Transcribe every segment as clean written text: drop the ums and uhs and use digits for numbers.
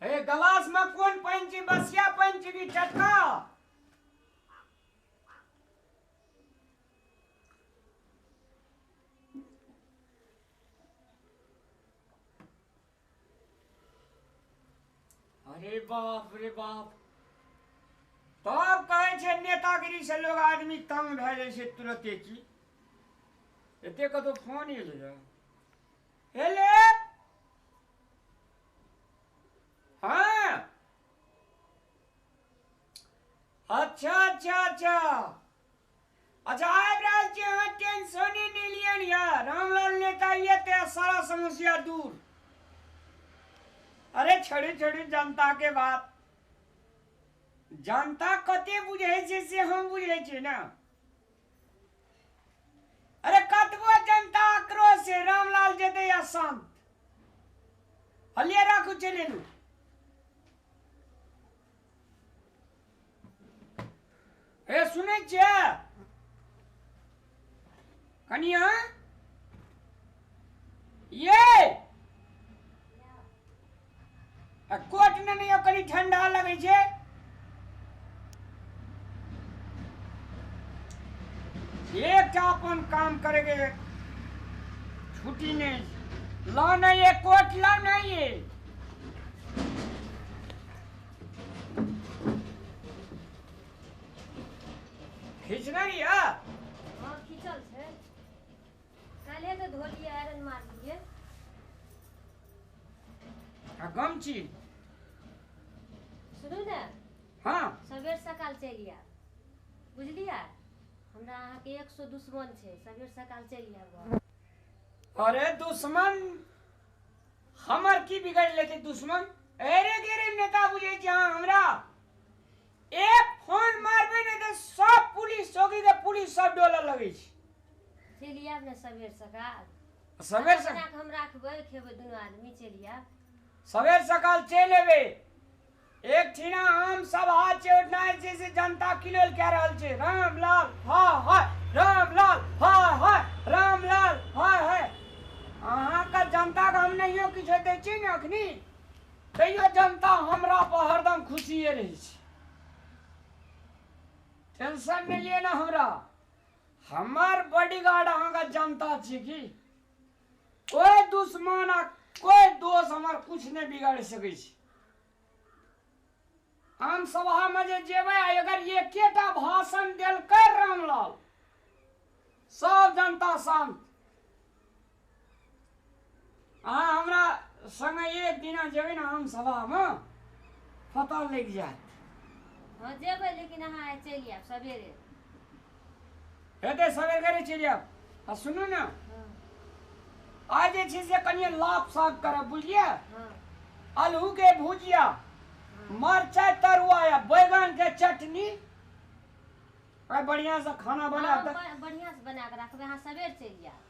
हे गलास में कोन पानि छै, बसिया पानि छै कि टटका? अरे बाप रे बाप, तब कहै छै नेतागिरी से लोग आदमी तंग भए जाइ छै तुरते। की एते कतौ फोन एलै? हेलो, हाँ, अच्छा अच्छा अच्छा अच्छा, आबि रहल छी अहाँ, टेंशने नहि लिअ यार, रामलाल नेता ये ते सारा समस्या दूर। अरे छोड़ू छोड़ू जनता के बात, जनता कते बुझै छै से हम बुझै छियै ने। अरे कतबो जनता आक्रोश छै, रामलाल जेतै या शांत। हलिया राखू, चलि एलू। हे सुनै छियै कनिया? ये आ कोट ने नहीं कनी ठंडा लगै छै। एकटा अपन काम करे के छुट्टी नहीं लो, नहीं ये कोट लो, नहीं ये खींचना नहीं है। हाँ खींचल छै, काल्हे तो धोलिए, आयरन मारलिए। आ गमछी सुनू ने। हाँ, सबेर सकाल चलि आयब, बुझलियै? हमरा अहाँके 100 दुश्मन छै, सबेर सकाल चलि आयब घर। अरे दुश्मन हमर की बिगड़ लेते दुश्मन? अरे गेरे नेता बुझे छै अहाँ हमरा, एक फोन मारबे ने तऽ सब पुलिस चौकी के पुलिस सब डोलऽ लगै छै। चलि आयब ने सबेर सकाल। सबेर बना कऽ हम राखबै, खेबै दुनू आदमी, चलि आयब सबेर सकाल चलि एबै। एक ठिना आम सब हाथ छै उठना छै से जनता किलोल कए रहल छै, रामलाल हाय हाय, रामलाल हाय हाय, रामलाल हाय हाय। अहाँके जनताके हम नहियो किछो दै छियै ने अखनी, तैयो जनता हमरा पर हरदम खुशिये रहै छै। टेंशन नहि लिअ ने हमरा, हमर बॉडीगार्ड अहाँके जनता छी की कोई दुश्मन आ कोई दोस्त हमर कुछ नहि बिगाड़ि सकै छै। आम सभा में जे जेबै आ अगर एकेटा भाषण देलकै रामलाल, सब जनता शांत। अहाँ हमरा संगे एक दिना जेबै ने आम सभा में, पता लागि जायत। हाँ जेबै, लेकिन अहाँ आइ चलि आयब सबेरे। हेतै सबेर करे चलि आयब। आ सुनू ने, हाँ आइ जे छै से कनिये लाप साग करब, बुझलियै? हाँ आलू के भुजिया, मरचाइ तरुआ या बैगन के चटनी, आइ बढ़िया से खाना बनायब। हाँ, बढ़िया से बना के राखबै, अहाँ सबेर चलि आयब।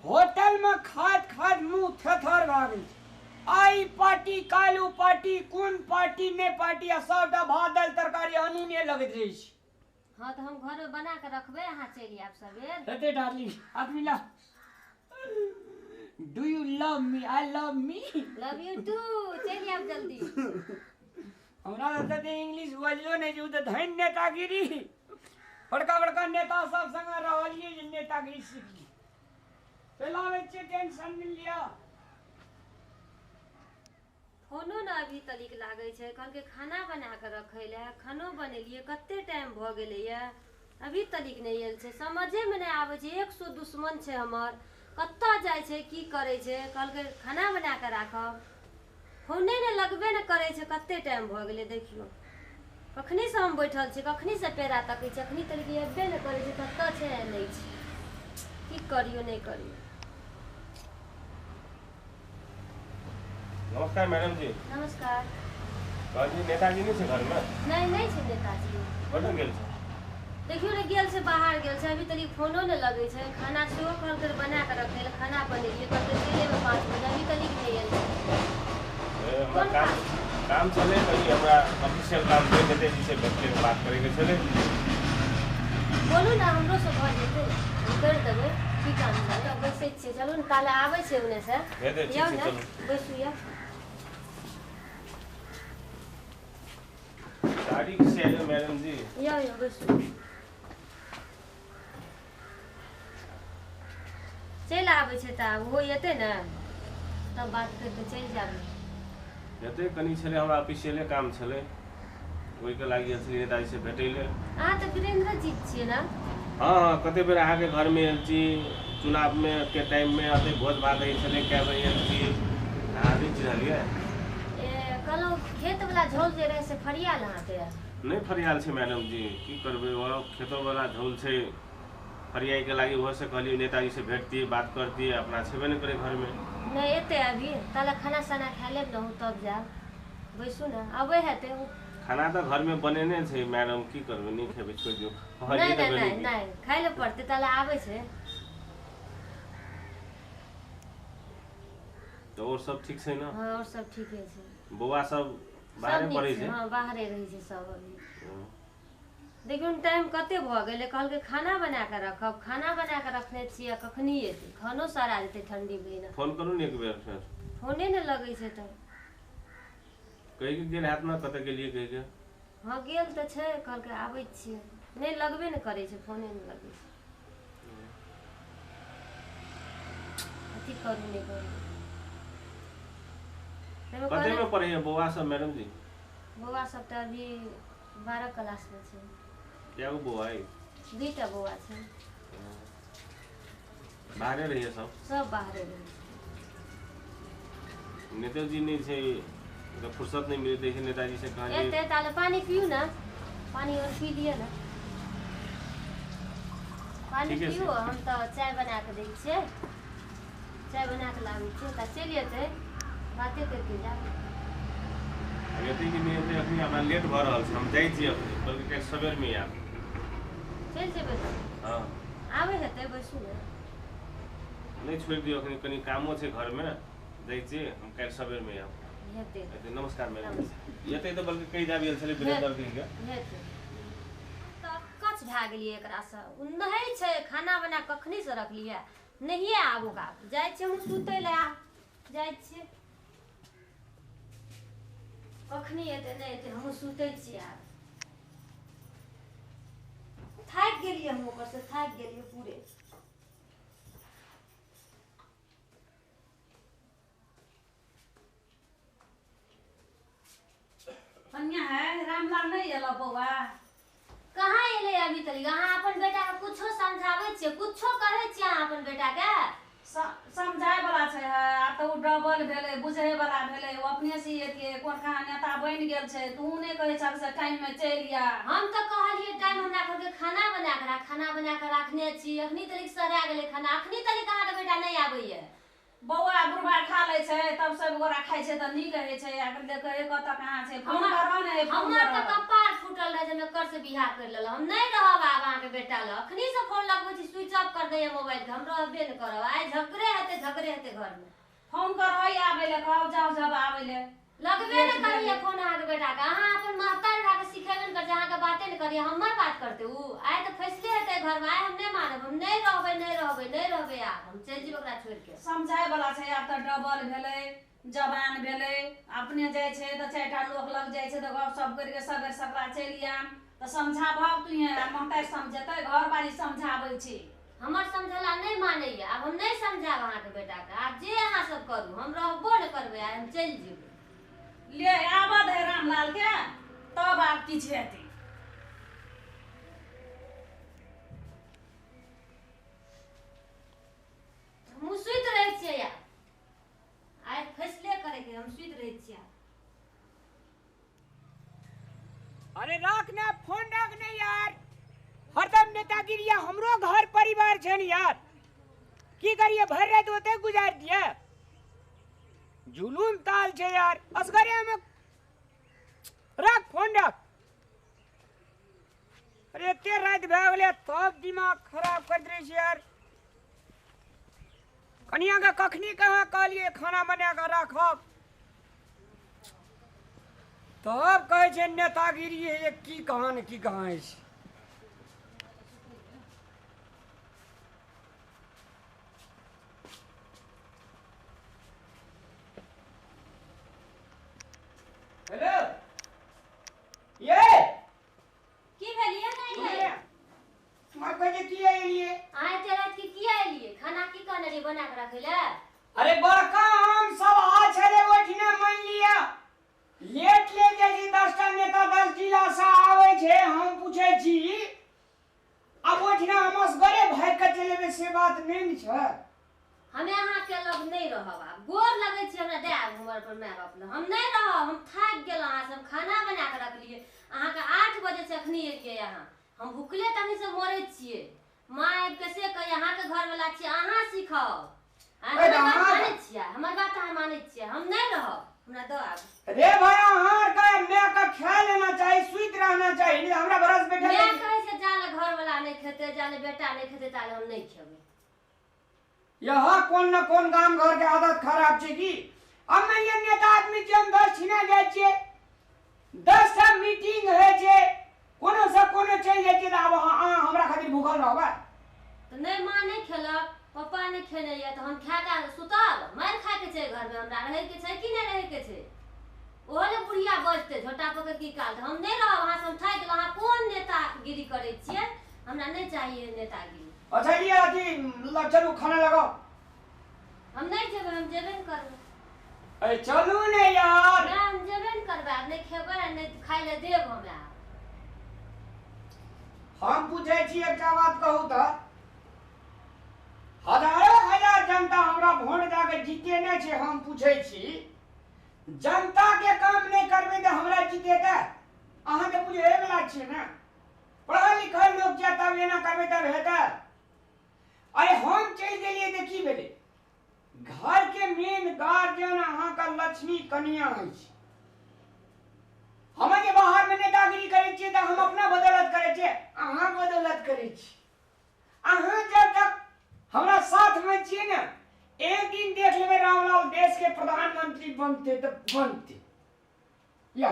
होटल में खाइत खाइत मुंह थेथर भए गेल छै। आइ पार्टी काल्हि ओ पार्टी, कोन पार्टी नहि पार्टी, आ सबटा भात दालि तरकारी अनूने लगैत रहै छै। हाँ तऽ हम घरमे बना के रखबै, अहाँ चलि आयब सबेर। हेतै डार्लिंग, हाथ मिला। Do you love me? I love me. Love you too, चलि आयब जल्दी। हमरा तऽ इंग्लिश बजलो नहि छै, ओ तऽ धन नेतागिरी, बड़का बड़का नेता सब संगे रहलियै जे नेतागिरी सीखली। चलि आबै छियै, टेंशन नहि लिअ। फोनो ने अभी तलिक लागै छै, कहलकै खाना बना कऽ रखै लए, खानो बनेलियै, कते टाइम भऽ गेलैया, अभी तलिक नहि आयल छै। समझेमे नहि आबै छै, 100 दुश्मन छै हमर, कतऽ जाइ छै, की करै छै। कहलकै खाना बना कऽ राखब, फोने ने लगबे ने करै छै, कते टाइम भऽ गेलै। देखियौ कखनीसँ हम बैठल छी, कखनीसँ पेड़ा तकै छी, अखनी तलिक अयबे ने करै छै, कतऽ छै नहि छै, की करियौ नहि करियौ। नमस्कार मैडम जी। नमस्कार। कहलियै नेताजी नहि छै घरमे? नहि नहि छै नेताजी। कतऽ गेल छै? देखियौ ने गेल छै, बाहर गेल छै, अभी तलिक फोनो नहि लगै छै। खाना सेहो कहलकै बना कऽ रखै लए, खाना बनेलियै, कहलकै चलि एबै 5 बजे, अभी तलिक नहि आयल छै। हमरा काम काम छलै, कनि हमरा ऑफिशियल काम छै, नेताजी से भेटके बात करैके छलै। बोलू ने, हमरो से भऽ जेतै, हम करि देबै। की काम छै? बैसै छियै, चलू ने, ताले आबै छै ओने से। हेतै, ठीक यौ छै, ने चलू। बैसू यौ। तारीख से आइयो मैडम जी। यौ यौ बैसू। चलि आबै छै तऽ आब ओहो एतै ने तब बात करि कऽ चलि जायब। एतै कनि छलै हमरा ऑफिशियले काम छलै, ओहिके लागि गेल छलियै नेताजी से भेटै लए। अहाँ तऽ वीरेंद्र जी छियै ने? हाँ हाँ, कते बेर अहाँके घरमे आयल छी, चुनावमे के टाइममे एतै भोज भात होइ छलै, कए बेर आयल छी, अहाँ नहि चिन्हलियै? ए कहलहुँ खेतवला झोल जे रहै से फरियाल अहाँके? नहि फरियाल छै मैडम जी, की करबै, ओ खेतोवला झोल छै फरियाइके लागि, ओहोसँ कहलियै नेताजी से भेटतियै बात करतियै, अपना छेबे नहि करै घरमे। नहि एतै अभी, ताले खाना साना खा लेब ने तब जायब। बैसू ने, अबै हेतै। खाना तऽ घरमे बनेने छै मैडम, की करबै, नहि खेबै छोड़ि दियौ। नहि नहि नहि नहि, खाइ लए पड़तै, ताले आबै छै। तऽ आओर सब ठीक छै ने? हाँ और सब ठीके छै। बौआ सब बाहरे पढ़ै छै? हाँ बाहरे रहै छै सब अभी। देखियौ टाइम कते भऽ गेलै, कहलकै खाना बना कऽ रखब, खाना बना कऽ रखने छियै, कखनी एतै, खानो सड़ा जेतै ठंडी बिना। फोन करू ने एक बेर फेर। फोने नहि लगै छै तऽ। कहि के गेल हैत ने कतऽ गेलियै कहि के? हाँ गेल तऽ छै, कहलकै आबै छियै, नहि लगबे नहि करै छै, फोने नहि लगै छै। अथी करू नहि करू। कतेमे पढ़ैया बौआ सब मैडम जी? बौआ सब तऽ अभी 12 क्लासमे छै। कए गो बौआ अइ? 2टा बौआ छै। बाहरे रहैया सब? सब बाहरे रहै छै। नेताजी नहि छै तऽ फुर्सत नहि मिलैत छै नेताजी से कहलियै। एतै ताले पानी पियू ने, पानी और पी लिअ ने, पानी पियू। हम तऽ चाय बना कऽ दै छियै, चाय बना कऽ लाबै छियै, तऽ चलि एतै बाते करिके जायब। एतै कि नहि एतै अखनी हमरा लेट भऽ रहल छै, हम जाइ छी अखनी, बल्कि काल्हि सबेरमे आयब। चलि जेबै तऽ? हाँ आबै हेतै, बैसू ने। नहि छोड़ि दियौ, अखनी कनि कामो छै घरमे, जाइ छी हम, काल्हि सबेरमे आयब। हेतै। नमस्कार मैडम। एतै तऽ बल्कि कहि जाबि गेल छलै वीरेंद्र के। हेतै। तऽ कच भए गेलियै एकरासँ, ओ नहि छै खाना बना कखनीसँ रखलियै, नहिए आबू आब, जाइ छियै हम सुतै लए, आब जाइ छियै, कखनी एतै नहि एतै, हमहूँ सुतै छियै आब। थाकि गेलियै हम ओकरसँ, थाकि गेलियै पूरे। कन्या है रामलाल नहीं एलो बौआ? कहाँ एलै अभी तक? अहाँ अपन बेटाके कुछो समझाबै छियै, कुछो कहै छियै अहाँ अपन बेटाके? समझाय वाला छै, आब तऽ ओ डबल भेलै, बुझै वाला भेलै, ओ अपने से एतियै, कोन कहाँ नेता बनि गेल छै, तू नहि कहै छह से टाइम में चलि आ। हम तऽ कहलियै टाइम, हमरा कहलकै खाना बना कऽ राख, खाना बना कऽ राखने छी, अखनी तलिक सड़ा गेलै खाना, अखनी तलिक अहाँके बेटा नहि आबैया। बौआ बुढ़बा खा लै छै तब सब गोरा खाइ छै तऽ नीक होइ छै, आखिर देखै कतऽ कहाँ छै, फोन करबऽ ने। हमर तऽ कपार फूटल रहै जे हम एकर से बियाह करि लेलहुँ, हम नहि रहब आब अहाँके बेटा लग। अखनी से फोन लगबै छी, स्विच ऑफ कर दैया मोबाइल के, हम रहबे नहि करब, आइ झगड़े हेतै, झगड़े हेतै घरमे। फोन करबै आबै लए, कहब जाउ जाउ आबै लए। लगबे नहि करैया फोन अहाँके बेटाके। अहाँ अपन महतारी भए कऽ सिखेबे नहि करै छै, अहाँके बाते नहि करैया, हमर बात करतै ओ? आइ तऽ फैसले हेतै घरमे, आइ हम नहि मानब, हम नहि रहबै, नहि रहबै, नहि रहबै आब, हम चलि जेबै ओकरा छोड़ि के। समझाय वाला छै, आब तऽ डबल भेलै, जवान भेलै, अपने जाइ छै तऽ 4टा लोक लग जाइ छै तऽ गप सप करि कऽ सबेर सकरा चलि आयब, तऽ समझाबहक तू, महतारी समझेतै, घरवाली समझाबै छै। हमर समझला नहि मानैया, आब हम नहि समझायब अहाँके बेटाके, आब जे अहाँ सब करू, हम रहबो नहि करबै, आइ हम चलि जेबै। ले आबऽ दे रामलाल के, तब आब किछु हेतै। हमहूँ सुति रहै छियै आब, आइ फैसले करैके, हम सुति रहै छियै। अरे राख ने फोन, राख ने यार, हरदम नेतागिरी, हमरो घर परिवार छै ने यार, की करिए, भरि राति ओते गुजारि दिए, जुलूम ताल छै यार, असगरे में। राख फोन राख। अरे एते राति भए गेलै तब दिमाग खराब कर दै छै यार। कनिया के कखनी कहाँ कहलियै खाना बना कऽ राखब, तब कहै छै नेतागिरी है, की कहाँ ने की कहाँ अछि। हेलो ये रखै ले। अरे बड़का आम सब आ छले ओठिना मान लिया लेट ले जाइ छै 10टा नेता 10 जिला से आबै छै। हम पूछै छी अब ओठिना हम असगरे भागि के चलि एबै से बात नहि ने छै। हमे अहाँके लग नहि रहब आब, गोर लगै छी हमरा दए आबू हमर पर my बाप लग, हम नहि रहब, हम थाकि गेलहुँ। अहाँ सब खाना बना कऽ रखलियै, अहाँके 8 बजे से अखनी एलियै अहाँ, हम भुखले तखनी से मरै छियै। माँ आबि कऽ से कहै अहाँके घरवला छियै अहाँ सिखाउ, हमर बात मानै छियै, हमर बात अहाँ मानै छियै, हम नहि रहब, हमरा दऽ आबू। रे भाई अहाँ के my के खा लेना चाही, सुति रहना चाही, नहि हमरा बरस बैठल my कहै छै जाले घरवला नहि खेतै, जाले बेटा नहि खेतै ताले हम नहि खेबै। यह कोन न कोन गाम घर के आदत खराब छै की। अब मैं ये नेता आदमी छियै, हम 10 छिना जाइ छियै, 10टा मीटिंग होइ छै, कोनो से कोनो चलि जाइ छियै तऽ आब अहाँ हमरा खातिर भूखल रहबै? तऽ नहि माँ नहि खेलक, पप्पा नहि खेने यऽ तऽ हम खा कऽ सुतब? मारि खायके छै घरमे, हमरा रहैके छै कि नहि रहैके छै? ओहो ने बुढ़िया बजतै झोटा पकड़ की काल, हम नहि रहब अहाँ से, हम थाकि गेलहुँ। अहाँ कोन नेतागिरी करै छियै? हमरा नहि चाहिए नेतागिरी। अच्छा लिअ अथी चलू खाना लगाओ। हम नहि जेबै, हम जेबे ने करबै। अरे चलू ने यार। नहि हम जेबे ने करबै, आब नहि खेबै आ नहि खाय लए देब हमरा। हम पूछै छी एकटा बात कहू तऽ, हजारो हजार जनता हमरा वोट दए के जीतेने छै, हम पूछै छी जनता के काम नहि करबै तऽ हमरा जीतेतै? अहाँ तऽ बुझै वला छियै ने, पढ़ल लिखल लोक छै, तब एना करबै तब हेतै? अरे हम चलि गेलियै तऽ की भेलै? घर के मेन गार्जियन अहाँके लक्ष्मी कनिया होइ छै। हम जे बाहर में नेतागिरी करै छियै तऽ हम अपना बदौलत करै छियै, अहाँ बदौलत करै छी। अहाँ जब तक हमरा साथ में छियै ने, एक दिन देख लेबै रामलाल देश के प्रधानमंत्री बनते तऽ बनते। या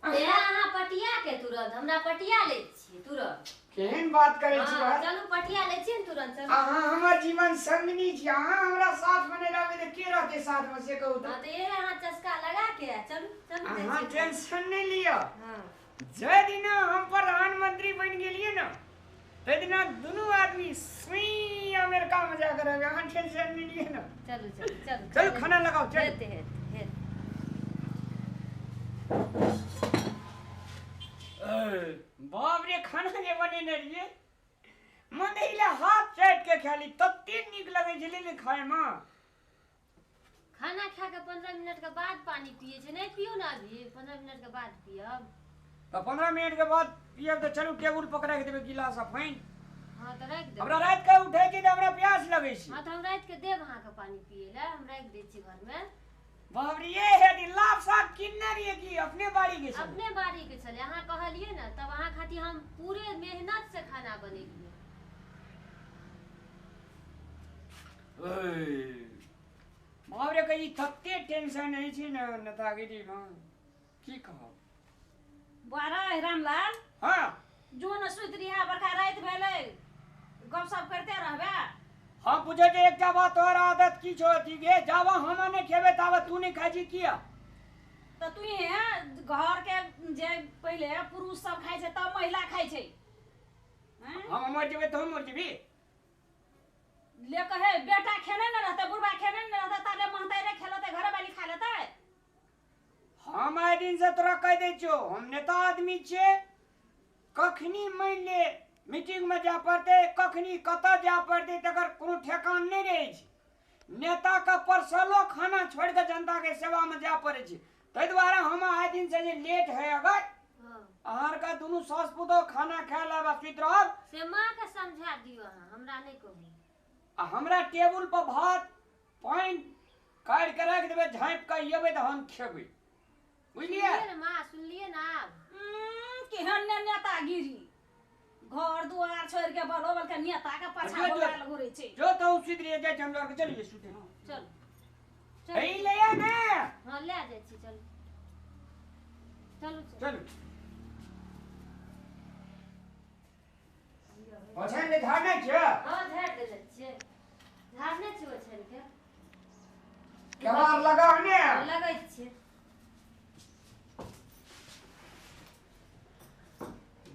अहाँ पटिया के तुरंत हमरा पटिया लै छियै तुरंत। केहन बात करै छी भाई? चलू पटिया लै छियै ने तुरंत। चलू अहाँ हमर जीवन संगिनी छी, अहाँ हमरा साथ में नहि रहबै तऽ के रहतै साथ में से कहू तऽ? हाँ तऽ इहे अहाँ चस्का लगा के चलू चलू। अहाँ टेंशन नहि लिअ। हाँ जाहि दिना हम प्रधानमंत्री बनि गेलियै ने ताहि दिना दुनू आदमी सुई अमेरिका में जाकर रहबै, अहाँ टेंशन नहि लिअ ने। चलू चलू चलू चलू खाना लगाओ। चलू हेतै हेतै हेतै। बाप रे खाना जे बनेने रहियै मन हिले हाथ चाटि के खाली, तते नीक लगै छलै ने खायमे। खाना खा के 15 मिनट के बाद पानी पियै छै, नहि पियौ ने अभी, 15 मिनट के बाद पियब। तऽ 15 मिनट के बाद पियब तऽ चलू टेबुल पर राखि देबै गिलास आ पानि। हाँ तऽ राखि देबै। हमरा राति के उठै छी तऽ हमरा प्यास लगै छै। हाँ तऽ हम राति के देब अहाँके पानी पियै लए, हम राखि दै छी घरमे। बाप रे ये हे लाभ साग किन्ने रहियै की अपने बाड़ी के छलै? अपने बाड़ी के छलै, अहाँ कहलियै ने तब अहाँ खातिर हम पूरे मेहनत से खाना बनेलियै। बाप रे कही तते टेंशन होइ छै ने नेतागिरी में की कहब। बुआ रे रामलाल। हाँ जो न सुति रहिया, बड़का राति भेलै, गपशप करते रहबै। हम पूछे छै एकटा बात, तोहर आदत की छौ अथी गे? जाबऽ हम नहि खेबै ताबे तू नहि खाइ छी किया? तऽ तू घर के जे पहिले पुरुष सब खाइ छै तब महिला खाइ छै। हम मरि जेबै तऽ हम मरि जेबी? ले कहे बेटा खेने ने रहतै, बुढ़बा खेने ने रहतै, ताले महतारे खेलतै, घरवाली खा लेतै। हम आइ दिन से तोरा कहि दै छियौ, हम नेता आदमी छियै, कखनी मानि ले मीटिंग में जाय पड़तै, कखनी कतऽ जाय पड़तै तकर कोनो ठेकान नहि रहै छै। नेता के परसलो खाना छोड़ि कऽ जनता के सेवा में जाय पड़ै छै। ताहि दुआरे हम आइ दिन से जे लेट है अगर अहाँके दुनू सास पुतोह खाना खाय लेब आ सुति रहब। से माँ के समझा दियौ अहाँ, हमरा नहि कहू। आ हमरा टेबुल पर भात पानि काटि के राखि देबै, झाँपि कऽ अयबै तऽ हम खेबै, बुझलियै? माँ सुनलियै ने आब? केहन ने नेतागिरी, घर दुआर छोड़ के बलो बल के नेता के पाछा घुरल घुरै छै। जो तो सुति रहियै, जाइ छी हमरा आरके चलियै सुते। चल हे ले आ ने। हां ले जाइ छी, चल चलू चलू। ओछाइन ले झाड़ने छियै? हां झाड़ देले छियै, झाड़ने छियै ओछाइन के। केवाड़ लगाउ ने? लगै छियै।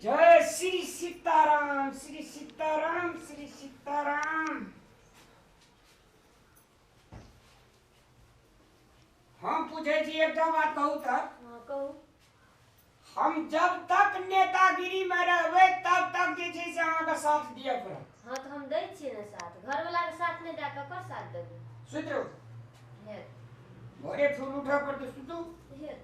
जय श्री सीताराम, श्री सीताराम, श्री सीताराम। एकटा बात कहू तऽ। हाँ कहू। हम जब तक नेतागिरी में रहबै तब तक जे छै से अहाँके साथ दिअ पड़त। हाँ तऽ हम दै छियै ने साथ, घरवला के साथ नहि दए ककर साथ देबै? सुति रहू। हे भोरे फूल उठऽ पड़तै, सुतू। हे।